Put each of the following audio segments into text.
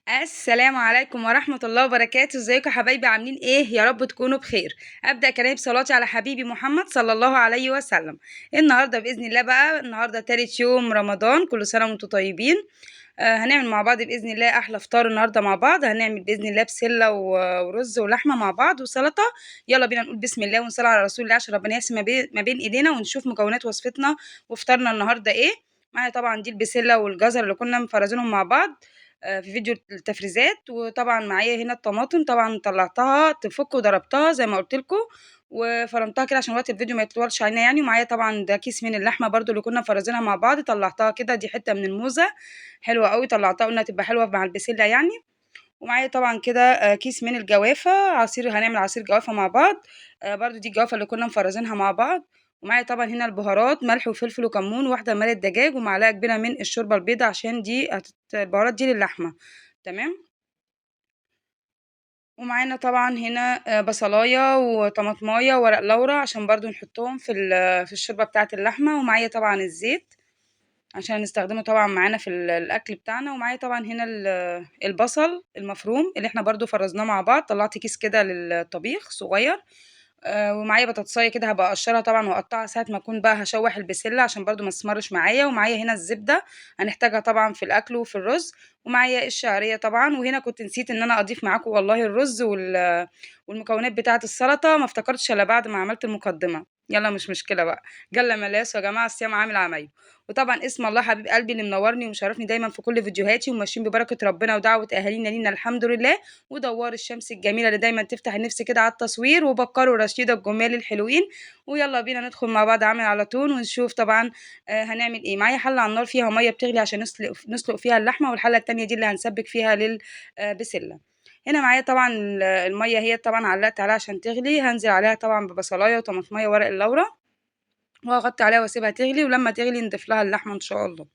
السلام عليكم ورحمة الله وبركاته. ازيكم يا حبايبي؟ عاملين ايه؟ يا رب تكونوا بخير. ابدأ كلامي بصلاتي على حبيبي محمد صلى الله عليه وسلم. النهارده بإذن الله بقى، النهارده تالت يوم رمضان، كل سنة وانتم طيبين. هنعمل مع بعض بإذن الله أحلى فطار النهارده مع بعض. هنعمل بإذن الله بسلة ورز ولحمة مع بعض وسلطة. يلا بينا نقول بسم الله ونصلي على رسول الله عشان ربنا يقسم ما بين ايدينا، ونشوف مكونات وصفتنا وفطارنا النهارده ايه. معايا طبعا دي البسلة والجزر اللي كنا مفرزينهم مع بعض في فيديو التفريزات. وطبعا معايا هنا الطماطم، طبعا طلعتها تفك وضربتها زي ما قلت لكم وفرمتها كده عشان وقت الفيديو ما يطولش علينا يعني. ومعايا طبعا ده كيس من اللحمة برده اللي كنا مفرزينها مع بعض، طلعتها كده، دي حتة من الموزه حلوة قوي، طلعتها قلنا تبقى حلوة مع البسله يعني. ومعايا طبعا كده كيس من الجوافه، عصير، هنعمل عصير جوافه مع بعض، برده دي الجوافه اللي كنا مفرزينها مع بعض. ومعايا طبعا هنا البهارات، ملح وفلفل وكمون، واحدة مرقه دجاج، ومعلقة كبيرة من الشوربة البيضاء عشان دي البهارات دي للحمه، تمام. ومعانا طبعا هنا بصلايه وطماطمايه وورق لورا عشان برضو نحطهم في الشوربة بتاعه اللحمة. ومعايا طبعا الزيت عشان نستخدمه طبعا معانا في الاكل بتاعنا. ومعايا طبعا هنا البصل المفروم اللي احنا برضو فرزناه مع بعض، طلعت كيس كده للطبيخ صغير. ومعايا بطاطسايه كده هبقى اقشرها طبعا واقطعها ساعة ما اكون بقى هشوح البسله عشان برضو ما تسمرش معايا. ومعايا هنا الزبدة هنحتاجها طبعا في الاكل وفي الرز. ومعايا الشعرية طبعا. وهنا كنت نسيت ان انا اضيف معاكم والله الرز والمكونات بتاعه السلطة، ما افتكرتش الا بعد ما عملت المقدمة. يلا مش مشكلة بقى، جل ملاس يا جماعة، الصيام عامل عمايل. وطبعا اسم الله حبيب قلبي اللي منورني ومشرفني دايما في كل فيديوهاتي، وماشيين ببركة ربنا ودعوة اهالينا لينا الحمد لله. ودوار الشمس الجميلة اللي دايما تفتح النفس كده على التصوير، وبكروا رشيده الجمال الحلوين. ويلا بينا ندخل مع بعض عامل على طول ونشوف طبعا هنعمل ايه. معايا حله على النار فيها مية بتغلي عشان نسلق فيها اللحمة، والحله التانية دي اللي هنسبك فيها للبسله. هنا معايا طبعا المية هي طبعا علقت عليها عشان تغلي، هنزل عليها طبعا ببصلايه وطماطميه وورق اللورا، وهغطي عليها واسيبها تغلي، ولما تغلي نضيف لها اللحمة ان شاء الله.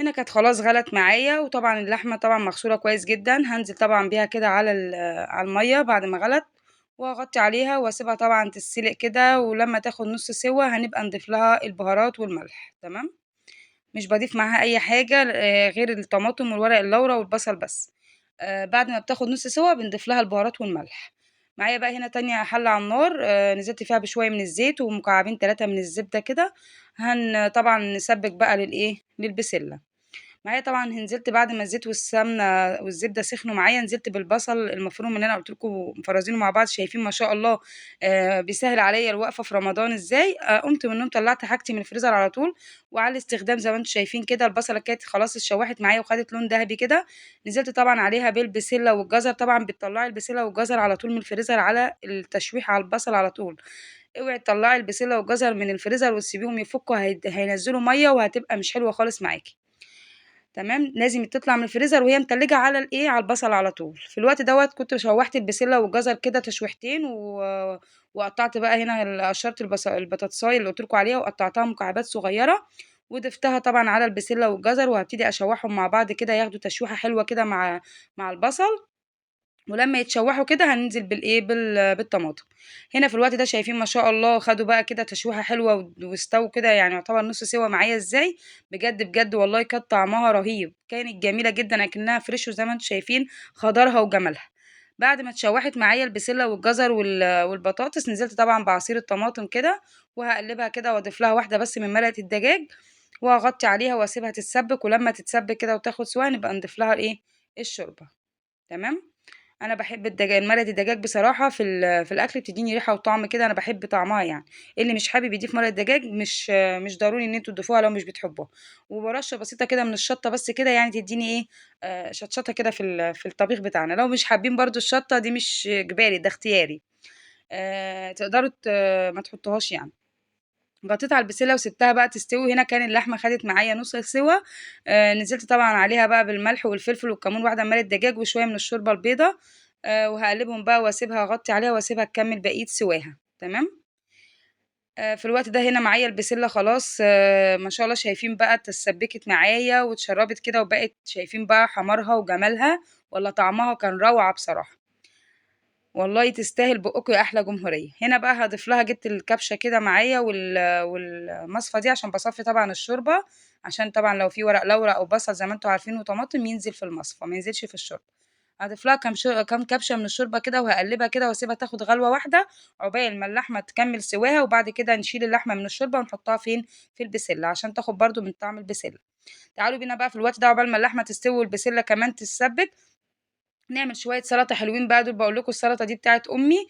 هنا كانت خلاص غلت معايا، وطبعا اللحمة طبعا مغسوله كويس جدا، هنزل طبعا بيها كده على المية بعد ما غلت، وهغطي عليها واسيبها طبعا تتسلق كده. ولما تاخد نص سوا هنبقى نضيف لها البهارات والملح، تمام. مش بضيف معاها اي حاجة غير الطماطم والورق اللورا والبصل بس. بعد ما بتاخد نص سوا بنضيف لها البهارات والملح. معايا بقى هنا تانية حلة على النار، نزلت فيها بشوية من الزيت ومكعبين 3 من الزبدة كده. هن طبعا نسبك بقى للبسلة. معايا طبعا نزلت بعد ما الزيت والسمنة والزبدة سخنوا معايا، نزلت بالبصل المفروم اللي انا قلت لكم مفرزينه مع بعض. شايفين ما شاء الله، بيسهل عليا الوقفة في رمضان ازاي. قمت من النوم طلعت حاجتي من الفريزر على طول، وعلى الاستخدام زي ما انتم شايفين كده. البصله كانت خلاص اتشوحت معايا وخدت لون ذهبي كده، نزلت طبعا عليها بالبسله والجزر. طبعا بتطلعي البسله والجزر على طول من الفريزر على التشويح على البصل على طول. اوعي تطلعي البسله والجزر من الفريزر وتسيبيهم يفكوا، هينزلوا مية وهتبقى مش حلوة خالص معاكي، تمام. لازم تطلع من الفريزر وهي متلجه على الايه، على البصل على طول. في الوقت دوت كنت شوحت البسله والجزر كده تشويحتين، وقطعت بقى هنا قشرت البطاطسايه اللي قلت لكم عليها، وقطعتها مكعبات صغيرة وضفتها طبعا على البسله والجزر، وهبتدي اشوحهم مع بعض كده ياخدوا تشويحه حلوة كده مع البصل. ولما يتشوحوا كده هننزل بالطماطم. هنا في الوقت ده شايفين ما شاء الله خدوا بقى كده تشويحه حلوة واستووا كده، يعني يعتبر نص سوا معايا ازاي. بجد بجد والله كانت طعمها رهيب، كانت جميلة جدا اكنها فريش، وزي ما انتم شايفين خضرها وجمالها. بعد ما اتشوحت معايا البسله والجزر والبطاطس، نزلت طبعا بعصير الطماطم كده، وهقلبها كده واضيف لها واحدة بس من مرقه الدجاج، وهغطي عليها واسيبها تتسبك. ولما تتسبك كده وتاخد سوا نبقى نضيف لها الشوربة، تمام. انا بحب الدجاج، مرقه الدجاج بصراحة في الاكل بتديني ريحه وطعم كده، انا بحب طعمها يعني. اللي مش حابب يضيف مرقه دجاج مش ضروري ان انتوا تضيفوها لو مش بتحبوها. وبرشه بسيطة كده من الشطه بس كده، يعني تديني شطشطه كده في الطبيخ بتاعنا. لو مش حابين برضو الشطه دي مش اجباري، ده اختياري، تقدروا ما تحطوهاش يعني. غطيت على البسله وسبتها بقى تستوي. هنا كان اللحمة خدت معايا نص سوا، نزلت طبعا عليها بقى بالملح والفلفل والكمون، واحدة مرقه دجاج وشوية من الشوربة البيضاء، وهقلبهم بقى واسيبها اغطي عليها واسيبها تكمل بقية سواها، تمام. في الوقت ده هنا معايا البسله خلاص، ما شاء الله شايفين بقى اتسبكت معايا واتشربت كده، وبقت شايفين بقى حمارها وجمالها، ولا طعمها كان روعه بصراحة، والله تستاهل بقكم يا احلى جمهورية. هنا بقى هضيف لها، جبت الكبشه كده معايا والمصفى دي عشان بصفي طبعا الشوربة، عشان طبعا لو في ورق لورا او بصل زي ما انتم عارفين وطماطم ينزل في المصفى ما ينزلش في الشوربة. هضيف لها كام كبشة من الشوربة كده، وهقلبها كده واسيبها تاخد غلوه واحدة عقبال ما اللحمة تكمل سواها، وبعد كده نشيل اللحمة من الشوربة ونحطها فين؟ في البسله عشان تاخد برده من طعم البسله. تعالوا بينا بقى في الوقت ده عقبال ما اللحمة تستوي والبسله كمان تتسبك، نعمل شوية سلطة حلوين بقى. دول بقول لكم السلطة دي بتاعت امي،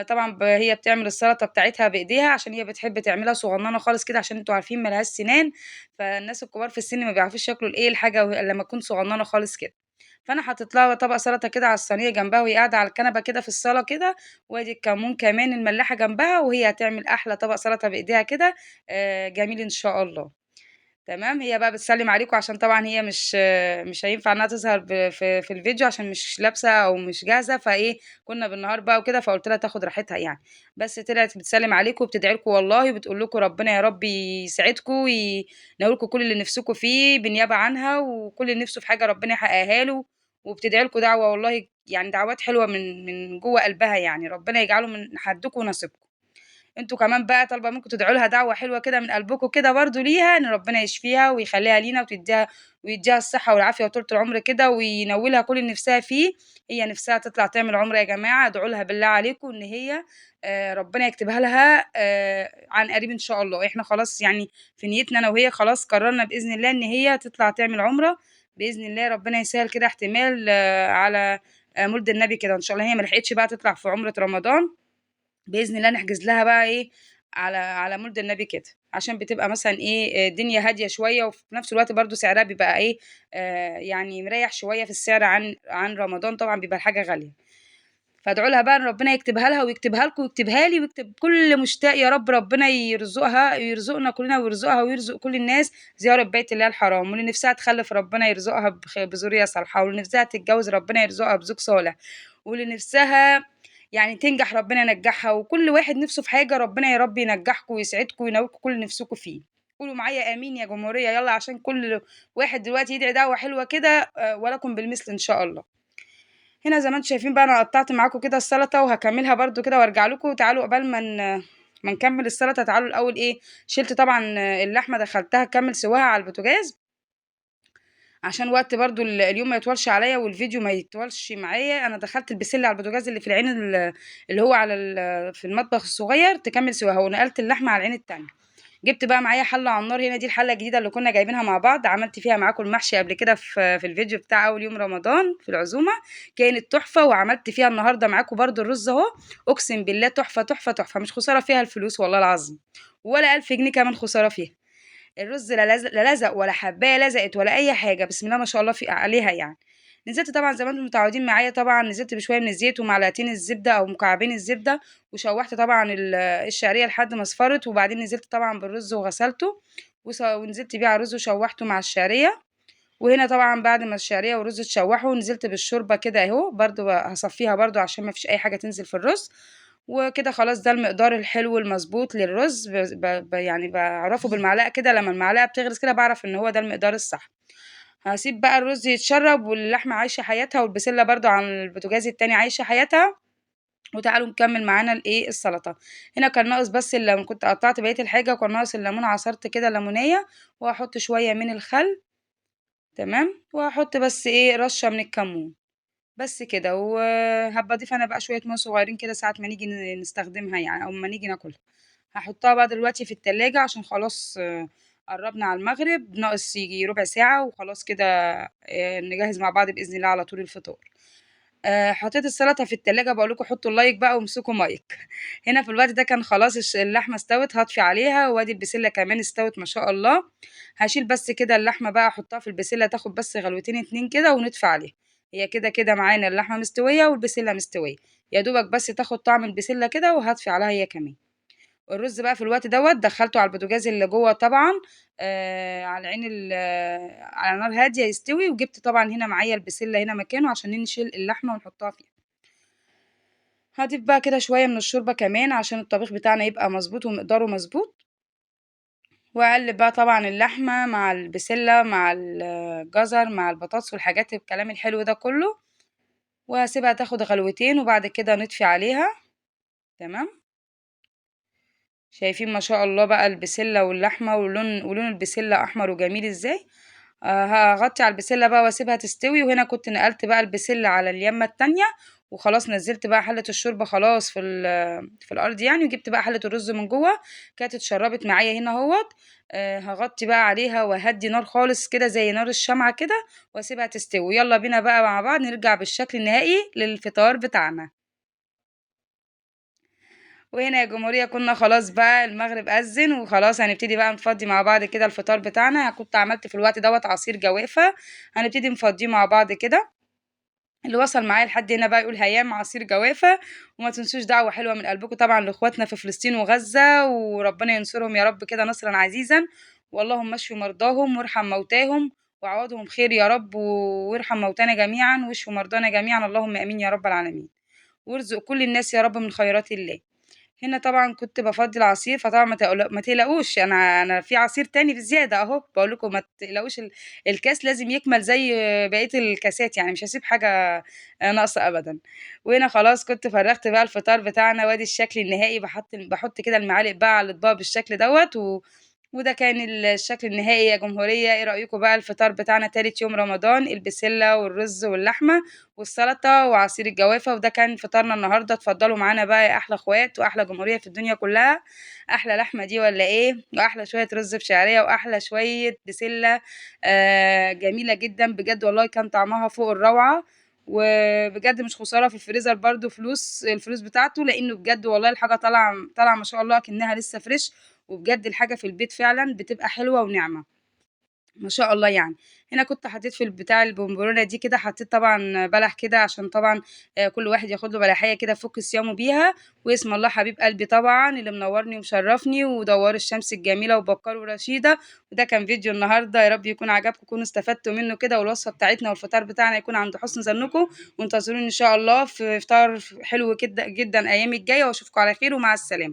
طبعا هي بتعمل السلطة بتاعتها بايديها عشان هي بتحب تعملها صغننه خالص كده، عشان انتوا عارفين ملهاش سنان، فالناس الكبار في السن ما بيعرفوش ياكلوا الايه الحاجة لما تكون صغننه خالص كده. فانا حطيت لها طبق سلطة كده على الصينية جنبها وهي قاعدة على الكنبة كده في الصاله كده، وادي الكمون كمان الملاحة جنبها، وهي هتعمل احلى طبق سلطة بايديها كده، جميل ان شاء الله. تمام. هي بقى بتسلم عليكم عشان طبعا هي مش هينفع انها تظهر في الفيديو عشان مش لابسه او مش جاهزة، فايه كنا بالنهار بقى وكده، فقلت لها تاخد راحتها يعني. بس طلعت بتسلم عليكم وبتدعي لكم والله، وبتقول لكم ربنا يا رب يسعدكم وينولكم كل اللي نفسكم فيه بالنيابة عنها، وكل اللي نفسه في حاجة ربنا يحققها له، وبتدعي لكم دعوه والله يعني دعوات حلوة من جوه قلبها يعني، ربنا يجعله من حدكم ونصيبكم. انتوا كمان بقى طالبه منكم تدعوا لها دعوه حلوة كده من قلبكم كده برضو ليها، ان ربنا يشفيها ويخليها لينا ويديها الصحة والعافية وطولة العمر كده، وينولها كل اللي نفسها فيه. هي نفسها تطلع تعمل عمره يا جماعة، ادعوا لها بالله عليكم ان هي ربنا يكتبها لها عن قريب ان شاء الله. احنا خلاص يعني في نيتنا انا وهي خلاص قررنا باذن الله ان هي تطلع تعمل عمره باذن الله، ربنا يسهل كده احتمال على مولد النبي كده ان شاء الله. هي ما لحقتش بقى تطلع في عمره رمضان، باذن الله نحجز لها بقى ايه على مولد النبي كده، عشان بتبقى مثلا ايه الدنيا هادية شوية، وفي نفس الوقت برضو سعرها بيبقى ايه يعني مريح شوية في السعر عن رمضان، طبعا بيبقى الحاجة غالية. فادعوا لها بقى ان ربنا يكتبها لها ويكتبها لكم ويكتبها لي ويكتب كل مشتاق يا رب، ربنا يرزقها يرزقنا كلنا ويرزقها ويرزق كل الناس زيارة بيت الله الحرام. واللي نفسها تخلف ربنا يرزقها بذريه صالحه، واللي نفسها تتجوز ربنا يرزقها بزوج صالح، واللي نفسها يعني تنجح ربنا ينجحها، وكل واحد نفسه في حاجة ربنا يا رب ينجحكم ويسعدكم وينولكم كل نفسكم فيه. قولوا معايا امين يا جمهورية، يلا عشان كل واحد دلوقتي يدعي دعوه حلوة كده، ولكم بالمثل ان شاء الله. هنا زي ما انتم شايفين بقى انا قطعت معاكم كده السلطة وهكملها برده كده وارجع لكم. تعالوا قبل ما نكمل السلطة، تعالوا الاول ايه شلت طبعا اللحمة دخلتها تكمل سواها على البوتاجاز عشان وقت برضو اليوم ما يطولش عليا والفيديو ما يطولش معايا. انا دخلت البسله على البوتاجاز اللي في العين اللي هو على في المطبخ الصغير تكمل سواها، ونقلت اللحمة على العين التانية. جبت بقى معايا حله على النار هنا، دي الحلة الجديدة اللي كنا جايبينها مع بعض، عملت فيها معاكم المحشي قبل كده في الفيديو بتاع اول يوم رمضان في العزومة، كانت تحفة. وعملت فيها النهارده معاكم برضو الرز اهو، اقسم بالله تحفة تحفة تحفة، مش خسارة فيها الفلوس والله العظيم، ولا 1000 جنيه كمان خسارة فيها. الرز لا لزق ولا حبايه لزقت ولا اي حاجة، بسم الله ما شاء الله في عليها يعني. نزلت طبعا زي ما انتم متعودين معايا، طبعا نزلت بشوية من الزيت ومعلقتين الزبدة او مكعبين الزبدة، وشوحت طبعا الشعرية لحد ما اصفرت، وبعدين نزلت طبعا بالرز وغسلته ونزلت بيه على الرز وشوحته مع الشعرية. وهنا طبعا بعد ما الشعرية والرز اتشوحوا نزلت بالشوربه كده اهو، برده هصفيها برده عشان ما فيش اي حاجة تنزل في الرز وكده. خلاص ده المقدار الحلو المظبوط للرز، يعني بعرفه بالمعلقه كده، لما المعلقة بتغرز كده بعرف ان هو ده المقدار الصح. هسيب بقى الرز يتشرب واللحمة عايشه حياتها، والبسله برده عن البوتاجاز التاني عايشه حياتها. وتعالوا نكمل معانا الايه السلطة. هنا كان ناقص بس الليمون، كنت قطعت بقية الحاجة وكان ناقص الليمون، عصرت كده ليمونيه وهحط شوية من الخل، تمام، وهحط بس ايه رشه من الكمون بس كده. وهبقى اضيف انا بقى شوية مية صغيرين كده ساعة ما نيجي نستخدمها يعني، او ما نيجي ناكلها. هحطها بقى دلوقتي في التلاجة عشان خلاص قربنا على المغرب، ناقص يجي ربع ساعة وخلاص كده، نجهز مع بعض باذن الله على طول الفطار. حطيت السلطة في التلاجة، بقول لكم حطوا ال like بقى وامسكوا مايك. هنا في الوقت ده كان خلاص اللحمة استوت، هطفي عليها، وادي البسله كمان استوت ما شاء الله. هشيل بس كده اللحمة بقى احطها في البسله تاخد بس غلوتين اتنين كده ونطفي عليها. هي كده كده معانا اللحمة مستوية والبسله مستوية، يا دوبك بس تاخد طعم البسله كده وهطفي عليها هي كمان. الرز بقى في الوقت دوت دخلته على البوتاجاز اللي جوه طبعا، على عين على نار هادية يستوي. وجبت طبعا هنا معايا البسله هنا مكانه عشان نشيل اللحمة ونحطها فيها. هضيف بقى كده شوية من الشوربة كمان عشان الطبيخ بتاعنا يبقى مظبوط ومقداره مظبوط. واقلب بقى طبعا اللحمة مع البسله مع الجزر مع البطاطس والحاجات الكلام الحلو ده كله، وهسيبها تاخد غلوتين وبعد كده نطفي عليها. تمام. شايفين ما شاء الله بقى البسله واللحمة، ولون البسله احمر وجميل ازاي. هغطي على البسله بقى واسيبها تستوي. وهنا كنت نقلت بقى البسله على اليمه التانية، وخلاص نزلت بقى حله الشوربة خلاص في الارض يعني، وجبت بقى حله الرز من جوه كانت اتشربت معايا هنا اهوت. هغطي بقى عليها وهدي نار خالص كده زي نار الشمعة كده، واسيبها تستوي. يلا بينا بقى مع بعض نرجع بالشكل النهائي للفطار بتاعنا. وهنا يا جمهورية كنا خلاص بقى المغرب أذن، وخلاص هنبتدي بقى نفضي مع بعض كده الفطار بتاعنا. كنت عملت في الوقت دوت عصير جوافة، هنبتدي نفضيه مع بعض كده. اللي وصل معايا لحد هنا بقى يقول هيام عصير جوافة. وما تنسوش دعوة حلوة من قلبكم طبعا لاخواتنا في فلسطين وغزة، وربنا ينصرهم يا رب كده نصرا عزيزا، واللهم اشف مرضاهم وارحم موتاهم وعوضهم خير يا رب، وارحم موتانا جميعا واشف مرضانا جميعا، اللهم امين يا رب العالمين، وارزق كل الناس يا رب من خيرات الله. هنا طبعا كنت بفضي العصير، فطبعا ما تقلقوش، انا في عصير تاني بزيادة اهو، بقول لكم ما تقلقوش، الكاس لازم يكمل زي بقية الكاسات يعني، مش هسيب حاجة ناقصه ابدا. وهنا خلاص كنت فرغت بقى الفطار بتاعنا، وادي الشكل النهائي. بحط كده المعالق بقى على الاطباق بالشكل دوت، وده كان الشكل النهائي يا جمهورية. ايه رأيكم بقى الفطار بتاعنا تالت يوم رمضان؟ البسلة والرز واللحمة والسلطة وعصير الجوافة، وده كان فطارنا النهاردة. اتفضلوا معانا بقى يا أحلى اخوات وأحلى جمهورية في الدنيا كلها. أحلى لحمة دي ولا ايه؟ وأحلى شوية رز بشعرية وأحلى شوية بسلة، جميلة جدا بجد والله، كان طعمها فوق الروعة. وبجد مش خسارة في الفريزر برضو الفلوس بتاعته، لأنه بجد والله الحاجة طالعة ما شاء الله كأنها لسه فريش، وبجد الحاجة في البيت فعلا بتبقى حلوة وناعمة ما شاء الله يعني. هنا كنت حطيت في البتاع البونبونة دي كده، حطيت طبعا بلح كده عشان طبعا، كل واحد ياخد له بلحية كده يفك صيامه بيها. واسم الله حبيب قلبي طبعا اللي منورني ومشرفني ودوار الشمس الجميلة وبكار ورشيدة. وده كان فيديو النهارده، يا رب يكون عجبكم، تكونوا استفدتوا منه كده، والوصفة بتاعتنا والفطار بتاعنا يكون عند حسن ظنكم. وانتظروني ان شاء الله في فطار حلو كده جدا ايام الجاية، واشوفكم على خير ومع السلامة.